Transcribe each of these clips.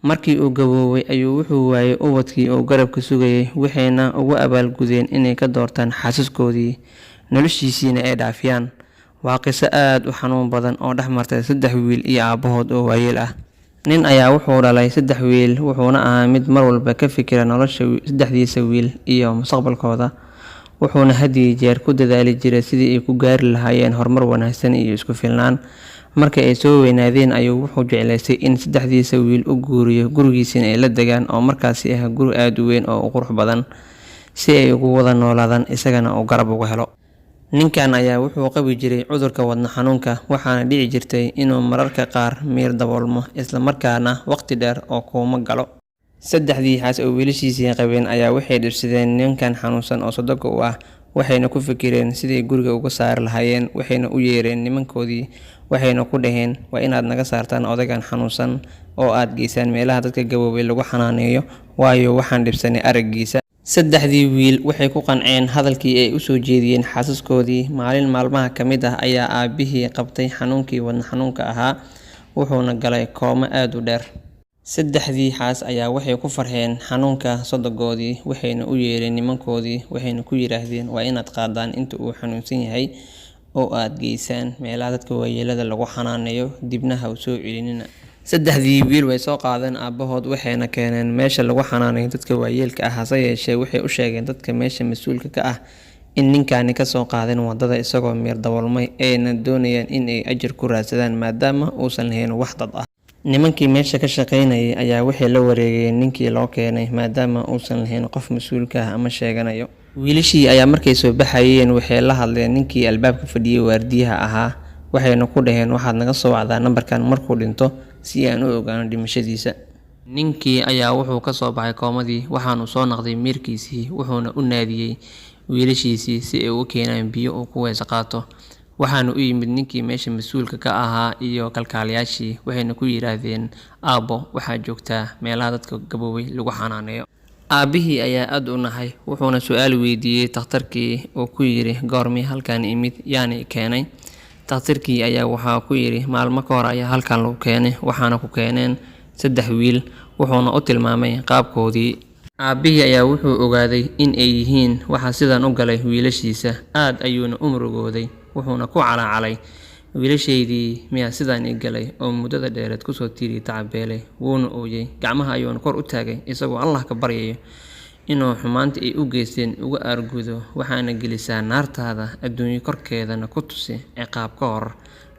Markii uu gaboobay ayuu wuxuu waayay ubadkii uu garabka sugayay, waxayna ugu abaalgudeen inay ka doortaan xaasaskoodii, noloshiisiina ay dhaafiyaan. Waa qiso aad u xanuun badan oo dhex martay saddex wiil iyo aabbahood oo waayeel ah. Nin ayaa wuxuu dhalay saddex wiil, wuxuuna ahaa mid mar walba ka fikira nolosha saddexdiisa wiil iyo mustaqbalkooda, wuxuuna had iyo jeer ku dadaali jiray sidii ay ku gaari lahaayeen horumar wanaagsan iyo isku filnaan. Markii ay soo weynaadeen ayuu wuxuu jeclaystay in saddexdiisa wiil u guuriyo gurigiisana ay la degaan, oo markaasi ah guri aad u weyn oo u qurux badan, si ay ugu wada noolaadaan isagana uu garab uga helo. Ninkan ayaa wuxuu qabi jiray cudurka wadno xanuunka, waxaana dhici jirtay inuu mararka qaar miir daboolmo isla markaana waqti dheer oo kooma galo. Saddexdii xaas oo wiilashiisii qabeen ayaa waxay dhibsadeen ninkan xanuunsan oo sodoga u ah, waxayna ku fikireen sidii guriga uga saari lahaayeen, waxayna u yeereen nimankoodii, waxayna ku dhaheen, "Waa inaad naga saartaan odaygan xanuunsan oo aad geysaan meelaha dadka gaboobay lagu xanaaneeyo, waayo waxaan dhibsanay araggiisa." Saddexdii wiil waxay ku qanceen hadalkii ay u soo jeediyeen xaasaskoodii. Maalin maalmaha ka mid ah ayaa aabbihii qabtay xanuunkii wadno xanuunka ahaa, wuxuuna galay kooma aad u dheer. Saddexdii xaas ayaa waxay ku farxeen xanuunka sodogoodii, waxayna u yeereen nimankoodii, waxayna ku yiraahdeen, "Waa inaad qaadaan inta uu xanuunsan yahay oo aad geysaan meelaha dadka waayeelada lagu xanaaneeyo, dibna ha u soo celinina." Saddexdii wiil way soo qaadeen aabbahood, waxayna keeneen meesha lagu xanaaneeyo dadka waayeelka ah. Hase yeeshee waxay u sheegeen dadka meesha mas'uulka ka ah in ninkani ka soo qaadeen wadada isagoo miir daboolmay, ayna doonayaan in ay ajar ku raadsadaan maadaama uusan lahayn wax dad ah. Nimankii meesha ka shaqaynayay ayaa waxay la wareegeen ninkii loo keenay maadaama uusan lahayn qof mas'uul ka ah ama sheeganayo. Wiilashii ayaa markay soo baxayeen waxay la hadleen ninkii albaabka fadhiyay waardiyaha ahaa, waxayna ku dhaheen, "Waxaad naga soo wacdaa nambarkan markuu dhinto si aan u ogaano dhimashadiisa." Ninkii ayaa wuxuu ka soo baxay koomadii, waxaanu soo noqday miirkiisii, wuxuuna u naadiyay wiilashiisii si ay ugu keenaan biyo uu ku weyse qaato. Waxaana u yimid ninkii meesha mas'uulka ka ahaa iyo kalkaaliyaashii, waxayna ku yiraahdeen, "Aabbo, waxaad joogtaa meelaha dadka gaboobay lagu xanaaneeyo." Aabbihii ayaa aad u naxay, wuxuuna su'aal weydiiyey takhtarkii oo ku yiri, "Goormee halkan imid, yaana i keenay?" Takhtarkii ayaa waxaa ku yiri, "Maalmo ka hor ayaa halkan lagu keenay, waxaana ku keeneen saddex wiil," wuxuuna u tilmaamay qaabkoodii. Aabbihii ayaa wuxuu ogaaday in ay yihiin waxa sidan u galay wiilashiisa, aad ayuuna u murugooday, wuxuuna ku calaacalay, "Wiilashaydii miyaa sidan ii galay oo muddada dheereed kusoo tiiriyay tacabeelay?" Wuuna ooyay, gacmaha ayuuna kor u taagay isagoo Allah ka baryayo inuu xumaanta ay u geysteen uga aargudo, "Waxaana gelisaa naartaada, adduunyo korkeedana ku tusi ciqaab ka hor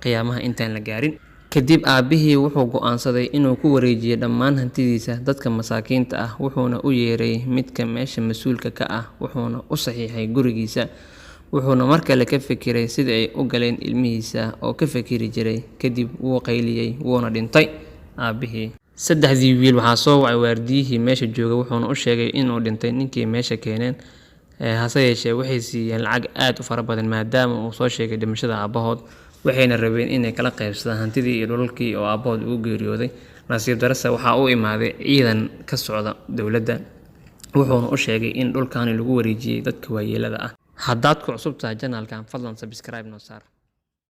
qiyaamaha intaan la gaarin." Kadib aabbihii wuxuu go'aansaday inuu ku wareejiyo dhammaan hantidiisa dadka masaakiinta ah, wuxuuna u yeeray midka meesha mas'uulka ka ah, wuxuuna u saxiixay gurigiisa. Wuxuuna mar kale ka fikiray sida ay u galeen ilmihiisa oo ka fikiri jiray. Kadib wuu qayliyay, wuuna dhintay aabbihii. Saddexdii wiil waxaa soo wacay waardiyihii meesha joogay, wuxuuna u sheegay inuu dhintay ninkii meesha keeneen. Hase yeeshee waxay siiyeen lacag aad u fara badan maadaama uu soo sheegay dhimashada aabbahood, waxayna rabeen inay kala qaybsadaan hantidii iyo dhulalkii oo aabbahood ugu geeriyooday. Nasiib darrese waxaa u imaaday ciidan ka socda dowladda, wuxuuna u sheegay in dhulkani lagu wareejiyay dadka waayeelada ah. Haddaad ku cusub tahay channel-kan, fadlan subscribe noo saar.